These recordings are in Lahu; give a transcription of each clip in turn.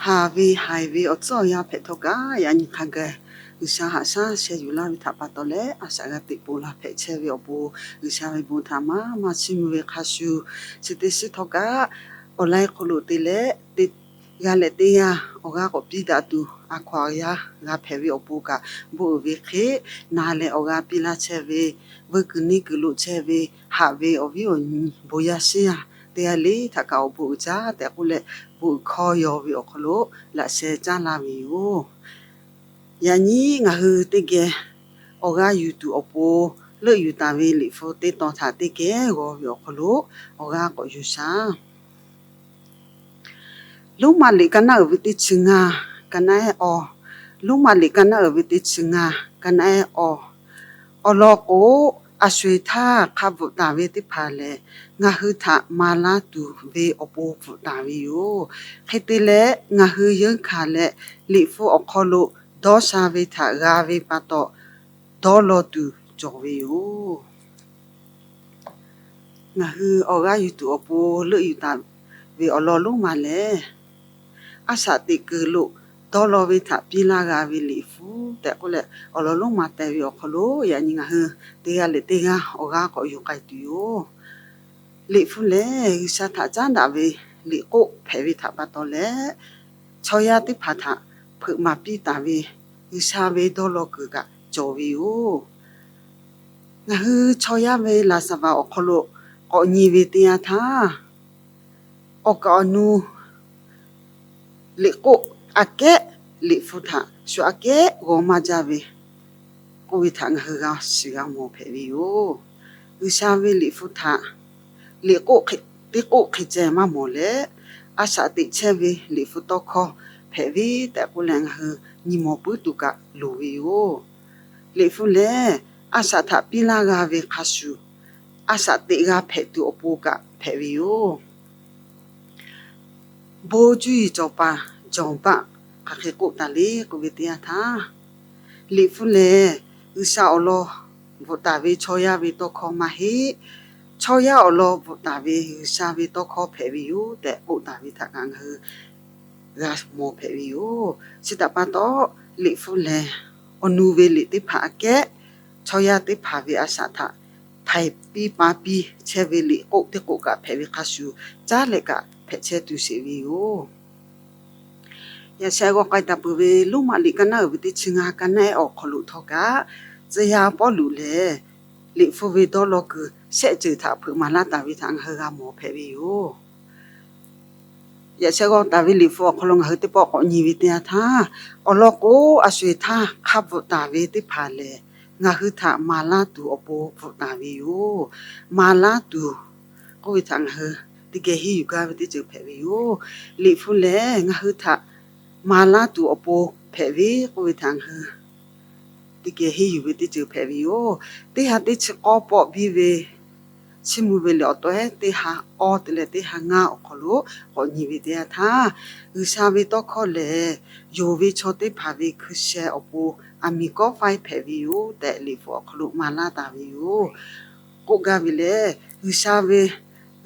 Haˍ ve haiˬ ve awˬ tcuhˉ awˬ yanˇ hpehꞈ htawˇ kaꞈ, yaꞈ nyi hk'a gaˬ G'uiˬsha haꞈ shaˉ sheh yuˬ laˇ ve htaꞈ pa taw leh, a shaꞈ g'a teꞈ poˬ la hpehꞈ chehˇ ve awˬ pon, G'uiˬsha ve bon htaꞈ maˇ maˇ chiˇ mvuh ve hk'a shuˍ, chi teˇ shiˉ htawˇ kaꞈ awˬ laiˉ hk'aw lo te leh, teˇ g'aˇ leh teˇ g'aˇ awˬ g'aˇ k'awꞈ piˇ daꞈ tuˬ, a hkaw aˬ yaˇ g'a hpehꞈ ve awˬ pon kaꞈ, bon uiˍ ve hk'e na leh awˬ g'aˇ piˇ laˇ chehˇ ve, veuˇ kuiˬ neˇ kuiˬ lo chehˇ ve, haꞈ ve awˬ viˉ awˬ nyi bon yaˇ shiˉ yaˇ teˇ g'aˇ le htaꞈ kaꞈ awˬ bon uiˍ jaˇ tehꞈ k'oˆ leh, bon uiˍ hkawˇ yaw ve awˬ hk'aw lo laꞈ sheh caˉ laˇ ve yoˬ. Yaꞈ nyi ngaˬ hui teˇ geh awˬ g'aˇ yuˬ tuˬ awˬ pon, leuˆ yuˬ taˍ ve liꞈ hpu teˇ tawn htaꞈ teˇ geh g'aw ve awˬ hk'aw lo awˬ g'aˇ k'awꞈ yuˬ shaˍ. Roˉmaꞈ liꞈ ka naˆ uiˍ ve teˇ chi ngaˇ, ka naˆ ehˉ awˬ. Roˉmaꞈ liꞈ ka naˆ uiˍ ve teˇ chi ngaˇ, ka naˆ ehˉ awˬ. Awˬ lawn k'o, a sho eˬ htaˇ hk'a bvuhꞈ taˍ ve teˇ hpaˍ lehˬ, ngaˬ hui htaꞈ maˍ laˇ tuˬ ve awˬ pon bvuhꞈ taˍ ve yoˬ. Hk'e te leh, ngaˬ hui yeunˇ hkanˍ leh liꞈ hpu awˬ hk'aw lo dawˇ sha ve htaꞈ g'a ve pa taw, dawˇ law tuˬ cawˬ ve yoˬ. Ngaˬ hui awˬ g'aˇ yuˬ tuˬ awˬ pon leuˆ yuˬ taˍ ve awˬ lawn lonˉ ma lehˬ, a shaꞈ teꞈ kuiˬ lo dawˇ law ve htaꞈ piˇ laˇ g'a ve liꞈ hpu tehꞈ k'oˆ leh, awˬ lawn lonˉ ma teh ve awˬ hk'aw lo yaꞈ nyi ngaˬ hui teˇ g'aˇ leh teˇ g'aˇ awˬ g'aˇ k'awꞈ yuˬ k'ai tuˬ yoˬ. Liꞈ hpu lehˬ, G'uiˬsha htaꞈ caˉ daꞈ ve liꞈ k'oˆ hpehꞈ ve htaꞈ pa taw leh, chaw yaˇ teˇ hpaˍ htaꞈ hpeuꞈ maˍ piˇ taˍ ve G'uiˬsha ve dawˇ law kuiˬ kaꞈ cawˬ ve yoˬ. Ngaˬ hui chaw yaˇ ve laˍ saˍ vaˍ awˬ hk'aw lo k'awꞈ nyi ve teˇ yanˇ htaˇ, awˬ kaˍ awˬ nu liꞈ k'oˆ aꞈ kehˉ liꞈ hpu htaꞈ shu aꞈ kehˉ g'aw maˇ jaˇ ve k'oˆ ve htaꞈ ngaˬ hui g'a shiˍ g'a mawˬ hpehꞈ ve yoˬ. G'uiˬsha ve liꞈ hpu htaꞈ liꞈ k'oˆ teˇ k'oˆ hk'e ceh maˇ mawˬ leh, a shaꞈ teꞈ chehˇ ve liꞈ hpu tawˇ hkawˇ hpehꞈ ve tehꞈ k'oˆ leh ngaˬ hui nyi mawˬ puiˉ tuˬ kaꞈ loˍ ve yoˬ. Liꞈ hpu lehˬ, a shaꞈ htaꞈ piˇ laˇ g'a ve hk'a shuˍ, a shaꞈ teꞈ g'a hpehꞈ tuˬ awˬ pon kaꞈ hpehꞈ ve yoˬ. Bon cuˇ yiˍ cawˬ paˍ Jawˬbaˆ hk'aˬ hk'e k'oˆ taˍ le k'oˆ ve teˇ yanˇ htaˇ, liꞈ hpu lehˬ G'uiˬsha awˬ lawn bvuhꞈ taˍ ve chaw yaˇ ve tawˇ hkawˇ maˇ heˆ. Chaw yaˇ awˬ lawn bvuhꞈ taˍ ve G'uiˬsha ve tawˇ hkawˇ hpehꞈ ve yoˬ tehꞈ k'oˆ taˍ ve htaꞈ kaꞈ ngaˬ hui g'a mawˬ hpehꞈ ve yoˬ. Chi htaꞈ pa taw, liꞈ hpu lehˬ awˬ nu ve liꞈ teˇ hpaˍ aꞈ kehˉ, chaw yaˇ teˇ hpaˍ ve a shaꞈ htaꞈ htaiˍ piˇ pa piˇ chehˇ ve liꞈ k'oˆ teˇ k'oˆ kaꞈ hpehꞈ ve hk'a shuˍ, caˉ leh kaꞈ hpehꞈ chehˇ tuˬ sheˍ ve yoˬ. Yaꞈ sheh g'aw k'ai taˍ peuˬ ve Roˉmaꞈ liꞈ ka naˆ uiˍ ve teˇ chi ngaˇ, ka naˆ ehˉ awˬ hk'aw lo htawˇ kaꞈ, tcuh yaˇ Pawˇluꞈ lehˬ liꞈ hpu ve dawˇ law kuiˬ shehˆ ceuˬ htaꞈ hpeuꞈ maˍ laˇ taˍ ve htaꞈ ngaˬ hui g'a mawˬ hpehꞈ ve yoˬ. Yaꞈ sheh g'aw taˍ ve liꞈ hpu awˬ hk'aw lo ngaˬ hui teˇ pawˆ k'awꞈ nyi ve teˇ yanˇ htaˇ, awˬ lawn k'o, a sho eˬ htaˇ hk'a bvuhꞈ taˍ ve teˇ hpaˍ lehˬ, ngaˬ hui htaꞈ maˍ laˇ tuˬ awˬ pon bvuhꞈ taˍ ve yoˬ. Maˍ laˇ tuˬ k'oˆ ve htaꞈ ngaˬ hui teˇ geh henˇ yuˬ gaˇ ve teˇ ceuˬ hpehꞈ ve yoˬ. Liꞈ hpu lehˬ ngaˬ hui htaꞈ maˍ laˇ tuˬ awˬ pon hpehꞈ ve k'oˆ ve htaꞈ ngaˬ hui teˇ geh henˇ yuˬ ve teˇ ceuˬ hpehꞈ ve yoˬ. Teˇ ha teˇ chi k'awˇ pawˆ biˇ ve Chiˇ mvuh ve liꞈ awˬ taweh teˇ ha awˇ te leh teˇ ha ngaˇ awˬ hk'aw lo k'awꞈ nyi ve teˇ yanˇ htaˇ, G'uiˬsha ve tawˇ hkawˇ lehˬ, yonˍ ve chaw teˇ hpaˍ ve hkui sheh awˬ pon aˬ miˍ kawˆ faiˇ hpehꞈ ve yoˬ tehꞈ, liꞈ hpu awˬ hk'aw lo maˍ laˇ taˍ ve yoˬ. K'oˆ gaˇ ve lehˬ, G'uiˬsha ve,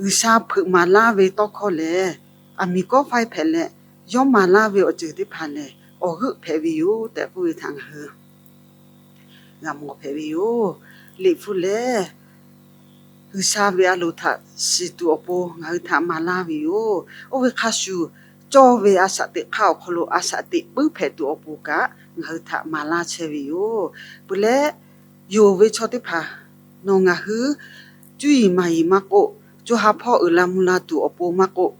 G'uiˬsha hpeuꞈ maˍ laˇ ve tawˇ hkawˇ lehˬ, aˬ miˍ kawˆ faiˇ hpehꞈ leh, yawˇ maˍ laˇ ve awˬ ceuˬ teˇ hpaˍ lehˬ, awˬ g'euˆ hpehꞈ ve yoˬ tehꞈ k'oˆ ve htaꞈ ngaˬ hui g'a mawˬ hpehꞈ ve yoˬ. Liꞈ hpu lehˬ, G'uiˬsha ve a loˍ htaꞈ shiˍ tuˬ awˬ pon ngaˬ hui htaꞈ maˍ laˇ ve yoˬ. Oˇ ve hk'a shuˍ, cawˇ ve a shaꞈ teꞈ hk'aˇ awˬ hk'aw lo a shaꞈ teꞈ puiˉ hpehꞈ tuˬ awˬ pon kaꞈ ngaˬ hui htaꞈ maˍ laˇ chehˇ ve yoˬ. Peuˬ leh, yonˍ ve chaw teˇ hpaˍ nawˬ ngaˬ hui cuˇ yiˍ maˍ yiˍ maˇ k'oˆ, co ha hpawˇ uiˍ la mvuh la tuˬ awˬ pon maˇ k'oˆ,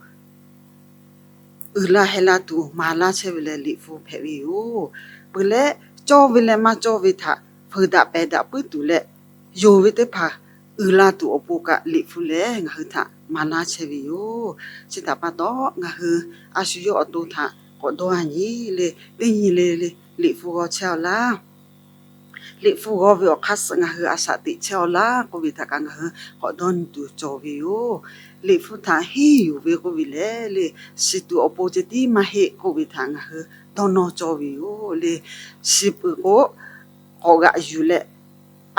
uiˍ la heh la tuˬ maˍ laˇ chehˇ ve lehˬ liꞈ hpu hpehꞈ ve yoˬ. Peuˬ leh, cawˇ ve leh maˇ cawˇ ve htaꞈ feuˍ daꞈ pehˬ daꞈ puiˉ tuˬ leh, yonˍ ve teˇ hpaˍ uiˍ la tuˬ awˬ pon kaꞈ liꞈ hpu lehˬ ngaˬ hui htaꞈ maˍ laˇ chehˇ ve yoˬ. Chi htaꞈ pa taw, ngaˬ hui a shu yawˇ awˬ to htaꞈ k'awꞈ dawˇ a nyi le, teˇ nyi le le, liꞈ hpu g'aw chehˇ-aw laˇ. Liꞈ hpu g'aw ve awˬ hk'aˇ suh ngaˬ hui a shaꞈ teꞈ chehˇ-aw laˇ k'oˆ ve htaꞈ kaꞈ ngaˬ hui k'awꞈ dawˇ nyi tuˬ cawˬ ve yoˬ. Liꞈ hpu htaꞈ henˇ yuˬ ve k'oˆ ve lehˬ le, shiˍ tuˬ awˬ pon ceh tiˉ maˇ heˆ k'oˆ ve htaꞈ ngaˬ hui dawˇ nawˇ cawˇ ve yoˬ le. Shiˍ peuˬ k'o, k'awꞈ g'aꞈ yuˬ leh,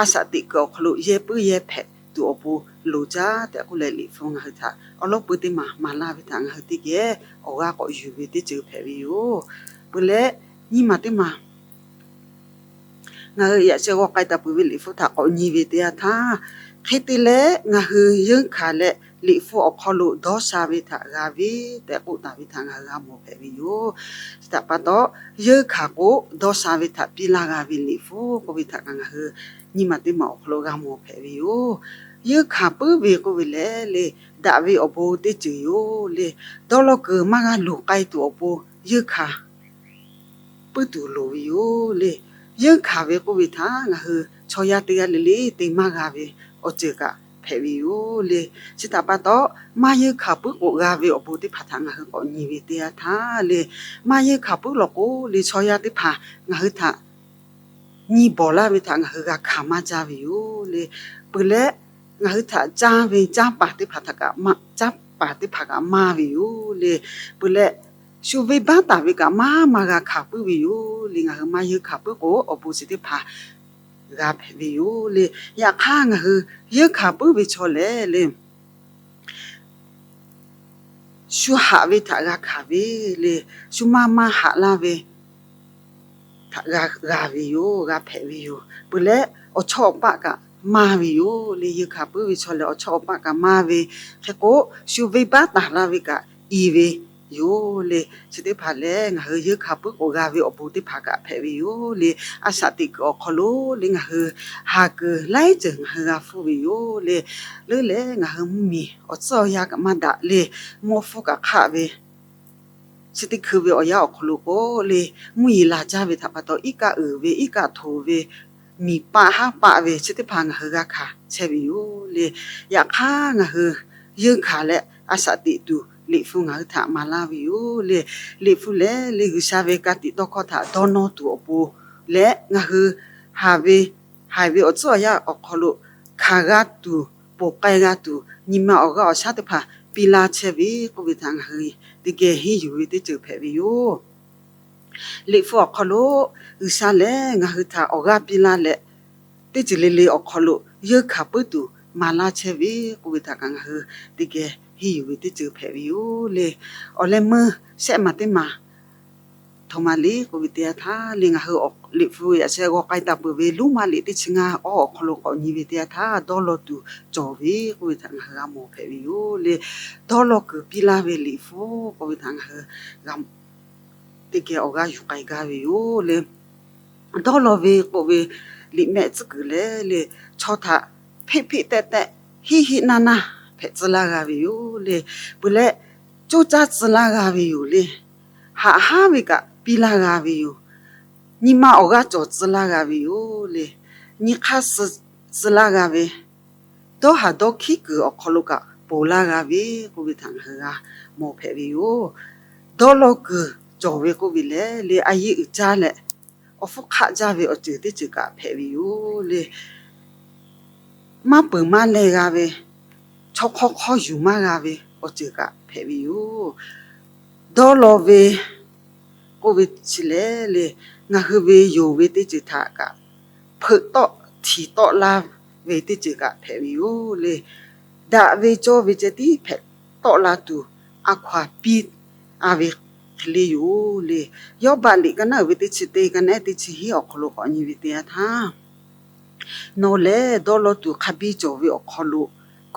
a shaꞈ teꞈ kuiˬ awˬ hk'aw lo yehˇ puiˉ yehˇ hpehꞈ tuˬ awˬ pon loˍ jaˇ tehꞈ k'oˆ leh, Liꞈ hpu ngaˬ hui htaꞈ awˉ lawˉ peu teˇ maˬ maˍ laˇ ve htaꞈ ngaˬ hui teˇ geh awˬ g'aˇ k'awꞈ yuˬ ve teˇ ceuˬ hpehꞈ ve yoˬ. Peuˬ leh, nyiˇ maˬ teˇ maˬ ngaˬ hui yaꞈ sheh g'aw k'ai taˍ peuˬ ve Liꞈ hpu htaꞈ k'awꞈ nyi ve teˇ yanˇ htaˇ, hk'e te leh ngaˬ hui yeunˇ hkanˍ leh Liꞈ hpu awˬ hk'aw lo dawˇ sha ve htaꞈ g'a ve tehꞈ k'oˆ taˍ ve htaꞈ ngaˬ hui g'a mawˬ hpehꞈ ve yoˬ. Chi htaꞈ pa taw, yeunˇ hkanˍ k'o dawˇ sha ve htaꞈ piˇ laˇ g'a ve Liꞈ hpu k'oˆ ve htaꞈ kaꞈ ngaˬ hui nyiˇ maˬ teˇ maˬ awˬ hk'aw lo g'a mawˬ hpehꞈ ve yoˬ. Yeunˇ hkanˍ puiˉ ve k'oˆ ve lehˬ le, daꞈ ve awˬ bon teˇ ceuˬ yoˬ le. Dawˇ law kuiˬ maˇ g'a luˬ k'ai tuˬ awˬ pon yeunˇ hkanˍ puiˉ tuˬ loˍ ve yoˬ le. Yeunˇ hkanˍ ve k'oˆ ve htaꞈ ngaˬ hui chaw yaˇ teˇ g'aˇ le le te maˇ g'a ve awˬ ceuˬ kaꞈ hpehꞈ ve yoˬ le. Chi htaꞈ pa taw, maˇ yeunˇ hkanˍ puiˉ k'o g'a ve awˬ bon teˇ hpaˍ htaꞈ ngaˬ hui k'awꞈ nyi ve teˇ yanˇ htaˇ le, maˇ yeunˇ hkanˍ puiˉ law k'o le, chaw yaˇ teˇ hpaˍ ngaˬ hui htaꞈ nyi bawˬ laˇ ve htaꞈ ngaˬ hui g'a hkanˍ maˇ jaˇ ve yoˬ le. Peuˬ leh, ngaˬ hui htaꞈ caˇ ve caˉ paˍ teˇ hpaˍ htaꞈ kaꞈ, caˉ paˍ teˇ hpaˍ kaꞈ maˇ ve yoˬ le. Peuˬ leh, shu venˇbaˆ taˍ ve kaꞈ maˇ maˇ g'a hkanˍ puiˉ ve yoˬ le. Ngaˬ hui maˇ yeunˇ hkanˍ puiˉ k'o, awˬ bon chi teˇ hpaˍ g'a hpehꞈ ve yoˬ le. Yaꞈ hk'aˇ, ngaˬ hui yeunˇ hkanˍ puiˉ ve chaw lehˬ le, shu haꞈ ve htaꞈ g'a hkanˍ ve le, shu maˇ maˇ haꞈ laˇ ve htaꞈ g'a g'a ve yoˬ, g'a hpehꞈ ve yoˬ. Peuˬ leh, awˬ chawˇ awˬ paˆ kaꞈ maˇ ve yoˬ le. Yeunˇ hkanˍ puiˉ ve chaw lehˬ, awˬ chawˇ awˬ paˆ kaꞈ maˇ ve hk'e k'o, shu venˇbaˆ taˍ laˇ ve kaꞈ i ve yoˬ le. Chi teˇ hpaˍ lehˬ, ngaˬ hui yeunˇ hkanˍ puiˉ k'o g'a ve awˬ bon teˇ hpaˍ kaꞈ hpehꞈ ve yoˬ le. A shaꞈ teꞈ kuiˬ awˬ hk'aw lo le, ngaˬ hui haˍ kuiˬ laiˉ ceuˬ ngaˬ hui g'a hpfuhˇ ve yoˬ le. Leuˉ leh ngaˬ hui mvuhˇmiˬ awˬ tcuhˉ awˬ yanˇ kaꞈ maˇ daꞈ le, mawˇ hpfuhˇ kaꞈ hk'aˆ ve, chi teˇ hkui ve awˬ yanˇ awˬ hk'aw lo k'o le, mvuhˇ yeˬ laˬ jaˇ ve htaꞈ pa taw, iˉ kaˆ uiˍ ve, iˉ kaˆ htoꞈ ve, miˬ paˆ haˉ paˆ ve chi teˇ hpaˍ ngaˬ hui g'a hkanˍ chehˇ ve yoˬ le. Yaꞈ hk'aˇ, ngaˬ hui yeunˇ hkanˍ leh a shaꞈ teꞈ tuˬ Liꞈ hpu ngaˬ hui htaꞈ maˍ laˇ ve yoˬ le. Liꞈ hpu lehˬ le, G'uiˬsha ve ka tiꞈ tawˇ hkawˇ htaꞈ dawˇ nawˇ tuˬ awˬ pon leh, ngaˬ hui haˍ ve, haiˬ ve awˬ tcuhˉ awˬ yanˇ awˬ hk'aw lo hkanˍ g'a tuˬ, ponˬ k'ai g'a tuˬ, nyi ma awˬ g'aˇ awˬ shaˉ teˇ hpaˍ piˇ laˇ chehˇ ve k'oˆ ve htaꞈ ngaˬ hui teˇ geh henˇ yuˬ ve teˇ ceuˬ hpehꞈ ve yoˬ. Liꞈ hpu awˬ hk'aw lo G'uiˬsha lehˬ ngaˬ hui htaꞈ awˬ g'aˇ piˇ laˇ leh, teˇ ceuˬ le le awˬ hk'aw lo yeunˇ hkanˍ puiˉ tuˬ maˍ laˇ chehˇ ve k'oˆ ve htaꞈ kaꞈ ngaˬ hui teˇ geh henˇ yuˬ ve teˇ ceuˬ hpehꞈ ve yoˬ le. Awˬ leh meuˇ shehˆ maˬ teˇ maˬ htoꞈ ma le k'oˆ ve teˇ yanˇ htaˇ le, ngaˬ hui Liꞈ hpu yaꞈ sheh g'aw k'ai taˍ peuˬ ve Roˉmaꞈ liꞈ teˇ chi ngaˇ awˬ hk'aw lo k'awꞈ nyi ve teˇ yanˇ htaˇ, dawˇ law tuˬ cawˬ ve k'oˆ ve htaꞈ ngaˬ hui g'a mawˬ hpehꞈ ve yoˬ le. Dawˇ law kuiˬ piˇ laˇ ve Liꞈ hpu k'oˆ ve htaꞈ ngaˬ hui g'a teˇ geh awˬ g'aˇ yuˬ k'ai gaˇ ve yoˬ le. Dawˇ law ve k'oˆ ve liꞈ mehˆ tcuhˉ kuiˬ lehˬ le, chaw htaꞈ hpeˆ hpeˆ tehˆ tehˆ, hiˆ hiˆ naˇ naˇ hpehꞈ tcuh laˇ g'a ve yoˬ le. Peuˬ leh, coˇ caˇ tcuh laˇ g'a ve yoˬ le. Haꞈ haˉ ve kaꞈ piˇ laˇ g'a ve yoˬ. Nyi ma awˬ g'aˇ cawˬ tcuh laˇ g'a ve yoˬ le. Nyi hk'aˇ suh tcuh laˇ g'a ve, dawˇ haˍ dawˇ hkiˉ kuiˬ awˬ hk'aw lo kaꞈ ponˬ laˇ g'a ve k'oˆ ve htaꞈ ngaˬ hui g'a mawˬ hpehꞈ ve yoˬ. Dawˇ law kuiˬ cawˬ ve k'oˆ ve lehˬ le, a yeˇ uiˍ jaˇ leh, awˬ hpfuhˇ hk'aˆ jaˇ ve awˬ ceuˬ teˇ ceuˬ kaꞈ hpehꞈ ve yoˬ le. Maˇ peuˬ maˇ leh g'a ve, chaw hk'awˇ hk'awˇ yuˬ maˇ g'a ve awˬ ceuˬ kaꞈ hpehꞈ ve yoˬ. Dawˇ law ve k'oˆ ve chi lehˬ le, ngaˬ hui ve yonˍ ve teˇ ceuˬ htaꞈ kaꞈ hpeuꞈ tawˆ htiˍ tawˆ laˇ ve teˇ ceuˬ kaꞈ hpehꞈ ve yoˬ le. Daꞈ ve cawˇ ve ceh tiˉ hpehꞈ tawˆ la tuˬ, a hkaw-anˬ piˇ a ve hk'e le yoˬ le. Yawˇbaˆ liꞈ ka naˉ uiˍ ve teˇ chi teˇ, ka naˉ ehˉ teˇ chi hiˉ awˬ hk'aw lo k'awꞈ nyi ve teˇ yanˇ htaˇ, nawˬ lehˬ dawˇ law tuˬ hk'a biˇ cawˬ ve awˬ hk'aw lo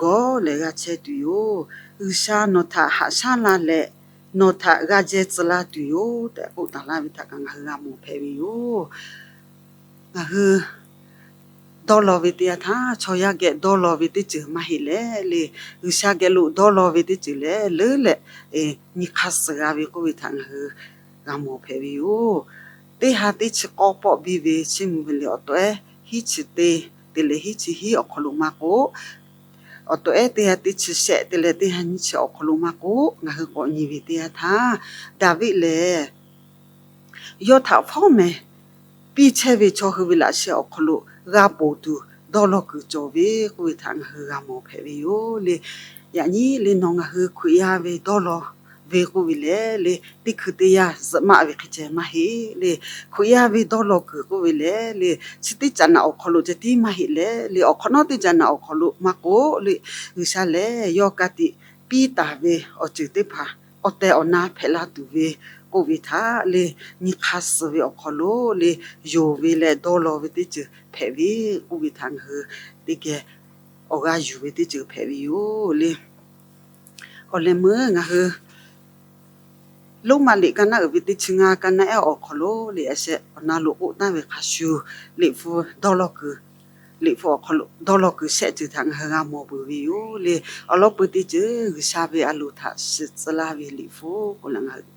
gawˇ leh g'a chehˇ tuˬ yoˬ. G'uiˬsha nawˬ htaꞈ haꞈ shaˉ la leh, nawˬ htaꞈ g'a jehˇ tcuh laˇ tuˬ yoˬ tehꞈ k'oˆ taˍ laˇ ve htaꞈ kaꞈ ngaˬ hui g'a mawˬ hpehꞈ ve yoˬ. Ngaˬ hui dawˇ law ve teˇ yanˇ htaˇ, chaw yaˇ geh dawˇ law ve teˇ ceuˬ maˇ heˆ leh le, G'uiˬsha geh lo dawˇ law ve teˇ ceuˬ lehˬ leuˉ leh nyi hk'aˇ suh g'a ve k'oˆ ve htaꞈ ngaˬ hui g'a mawˬ hpehꞈ ve yoˬ. Teˇ ha teˇ chi k'awˇ pawˆ biˇ ve Chiˇ mvuh ve liꞈ awˬ tawˆ ehˉ hiˉ chi teˇ te leh hiˉ chi hiˉ awˬ hk'aw lo maˇ k'oˆ, awˬ tawˆ ehˉ teˇ ha teˇ chi shehˆ te leh teˇ ha nyiˇ chi awˬ hk'aw lo maˇ k'oˆ, ngaˬ hui k'awꞈ nyi ve teˇ yanˇ htaˇ, Daˍviˆ lehˬ yawˇ htaꞈ fawˉ mehˍ piˇ chehˇ ve chaw hui ve laꞈ sheh awˬ hk'aw lo g'a ponˬ tuˬ dawˇ law kuiˬ cawˬ ve k'oˆ ve htaꞈ ngaˬ hui g'a mawˬ hpehꞈ ve yoˬ le. Yaꞈ nyi le nawˬ ngaˬ hui Hkriꞈ yaˇ ve dawˇ law ve k'oˆ ve lehˬ le, teˇ hkui teˇ yanˇ zuhꞈ maˆ ve hk'e ceh maˇ heˆ le. Hkriꞈ yaˇ ve dawˇ law kuiˬ k'oˆ ve lehˬ le, chi teˇ caꞈ naꞈ awˬ hk'aw lo ceh tiˉ maˇ heˆ leh le, awˬ hk'awꞈ nawˉ teˇ caꞈ naꞈ awˬ hk'aw lo maˇ k'oˆ le, G'uiˬsha lehˬ yawˇ ka tiꞈ piˇ taˍ ve awˬ ceuˬ teˇ hpaˍ awˬ tehˬ awˬ na hpehꞈ la tuˬ ve k'oˆ ve htaꞈ le, nyi hk'aˇ suh ve awˬ hk'aw lo le, yonˍ ve leh dawˇ law ve teˇ ceuˬ hpehꞈ ve k'oˆ ve htaꞈ ngaˬ hui teˇ geh awˬ g'aˇ yuˬ ve teˇ ceuˬ hpehꞈ ve yoˬ le. Awˬ leh meuˉ ngaˬ hui Roˉmaꞈ liꞈ ka naˆ uiˍ ve teˇ chi ngaˇ, ka naˆ ehˉ awˬ hk'aw lo le, a shehˆ awˬ na lo k'oˆ taˍ ve hk'a shuˍ, Liꞈ hpu dawˇ law kuiˬ, Liꞈ hpu awˬ hk'aw lo dawˇ law kuiˬ shehˆ ceuˬ htaꞈ ngaˬ hui g'a mawˬ peuˬ ve yoˬ le. Awˬ lawn peuˬ teˇ ceuˬ G'uiˬsha ve a loˍ htaꞈ shiˍ tcuh laˇ ve Liꞈ hpu k'oˆ leh ngaˬ hui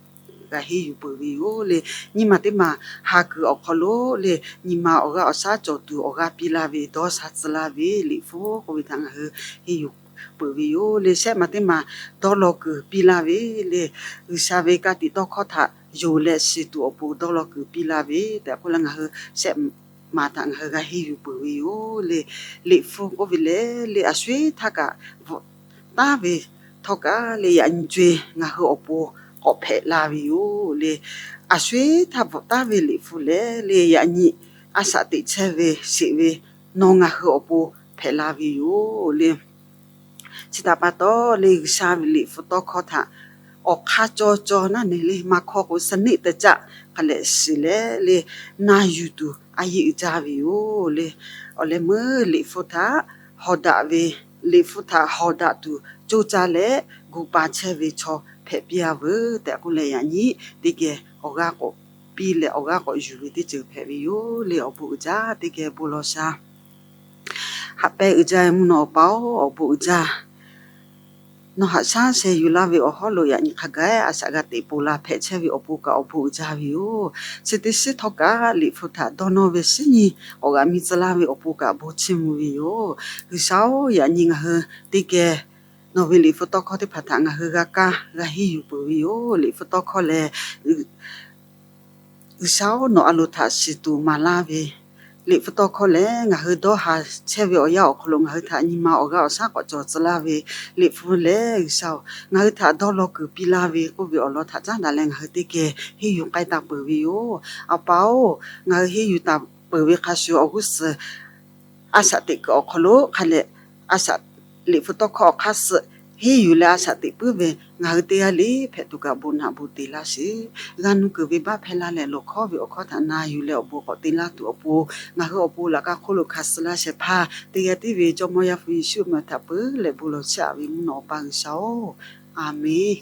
g'a henˇ yuˬ peuˬ ve yoˬ le. Nyiˇ maˬ teˇ maˬ ha kuiˬ awˬ hk'aw lo le, nyi ma awˬ g'aˇ awˬ shaˉ cawˬ tuˬ awˬ g'aˇ piˇ laˇ ve, dawˇ sha tcuh laˇ ve Liꞈ hpu k'oˆ ve htaꞈ ngaˬ hui henˇ yuˬ peuˬ ve yoˬ le. Shehˆ maˬ teˇ maˬ dawˇ law kuiˬ piˇ laˇ ve le, G'uiˬsha ve ka tiꞈ tawˇ hkawˇ htaꞈ yonˍ leh shiˍ tuˬ awˬ pon dawˇ law kuiˬ piˇ laˇ ve tehꞈ k'oˆ leh, ngaˬ hui shehˆ maˬ htaꞈ ngaˬ hui g'a henˇ yuˬ peuˬ ve yoˬ le. Liꞈ hpu k'oˆ ve lehˬ le, a sho eˉ htaˇ kaꞈ bvuhꞈ taˉ ve htawˇ kaꞈ le, yaꞈ nyi co-e ngaˬ hui awˬ pon k'awꞈ hpehꞈ la ve yoˬ le. A sho eˉ htaˇ bvuhꞈ taˉ ve Liꞈ hpu lehˬ le, yaꞈ nyi a shaꞈ teꞈ chehˇ ve sheˍ ve nawˬ ngaˬ hui awˬ pon hpehꞈ la ve yoˬ le. Chi htaꞈ pa taw le, G'uiˬsha ve Liꞈ hpu tawˇ hkawˇ htaꞈ awˬ hk'aˇ cawˇ cawˇ naˉ neˬ le, maˇ hkawˇ k'o, สติ teˇ caˆ hk'a lehꞈ shiˍ leh le, na yuˬ tuˬ a yeˇ uiˍ jaˇ ve yoˬ le. Awˬ leh meuˉ Liꞈ hpu htaꞈ hawˍ daꞈ ve, Liꞈ hpu htaꞈ hawˍ daꞈ tuˬ coˇ caˇ leh gu pa chehˇ ve chaw hpehꞈ piˇ a veuˬ tehꞈ k'oˆ leh, yaꞈ nyi teˇ geh awˬ g'aˇ k'awꞈ piˇ leh awˬ g'aˇ k'awꞈ yuˬ ve teˇ ceuˬ hpehꞈ ve yoˬ le. Awˬ bon uiˍ jaˇ teˇ geh bon lawˬ sha. Haꞈ pehnˇ uiˍ jaˇ ve mvuhˇ naw awˬ pa-oˬ, awˬ bon uiˍ jaˇ. Nawˬ haꞈ shaˉ sheh yuˬ laˇ ve awˬ hawˉ lo yaꞈ nyi hk'a gaˬ a shaꞈ g'a teꞈ ponˬ la hpehꞈ chehˇ ve awˬ pon kaꞈ awˬ bon uiˍ jaˇ ve yoˬ. Chi teˇ shiˉ htawˇ kaꞈ Liꞈ hpu htaꞈ dawˇ nawˇ ve shiˉ nyi k'awꞈ g'aꞈ mi tcuh laˇ ve awˬ pon kaꞈ bon chiˇ mvuh ve yoˬ. G'uiˬsha-oˬ, yaꞈ nyi ngaˬ hui teˇ geh nawˬ ve Liꞈ hpu tawˇ hkawˇ teˇ hpaˍ htaꞈ ngaˬ hui g'a kaˇ g'a henˇ yuˬ peuˬ ve yoˬ. Liꞈ hpu tawˇ hkawˇ lehˬ, G'uiˬsha-oˬ, nawˬ a loˍ htaꞈ shiˍ tuˬ maˍ laˇ ve Liꞈ hpu tawˇ hkawˇ lehˬ, ngaˬ hui dawˇ haˍ chehˇ ve awˬ yanˇ awˬ hk'aw lo ngaˬ hui htaꞈ nyi ma awˬ g'aˇ awˬ shaˉ k'awꞈ cawˬ tcuh laˇ ve Liꞈ hpu lehˬ, G'uiˬsha-oˬ, ngaˬ hui htaꞈ dawˇ law kuiˬ piˇ laˇ ve k'oˆ ve awˬ lawn htaꞈ caˉ daꞈ leh ngaˬ hui teˇ geh henˇ yuˬ k'ai taˍ peuˬ ve yoˬ. A pa-oˬ, ngaˬ hui henˇ yuˬ taˍ peuˬ ve hk'a shuˍ awˬ g'uˇ suhˍ a shaꞈ teꞈ kuiˬ awˬ hk'aw lo hk'a lehꞈ a shaꞈ Liꞈ hpu tawˇ hkawˇ awˬ hk'aˇ suh henˇ yuˬ leh a shaꞈ teꞈ puiˉ ve ngaˬ hui teˇ g'aˇ le hpehꞈ tuˬ kaꞈ bon naꞈ bon te laˇ sheˍ. G'a nuˇ kuiˬ ve baˆ hpehˇ laˇ leh lawˬ hkawˇ ve awˬ hkawˇ htaꞈ na yuˬ leh awˬ bon k'awꞈ te laˇ tuˬ awˬ pon, ngaˬ hui awˬ pon laꞈ ka hk'oˆ lo hkanˍ suh laˇ shehˍ hpaˇ teˇ g'aˇ tiˉ ve Jawˇmawˇ Yaˇ hpu Yeˍsuˆ meh htaꞈ peuˬ leh bon lawˬ chehˇ a ve mvuhˇ naw awˬ pa G'uiˬsha-oˬ, Aˍmenˬ.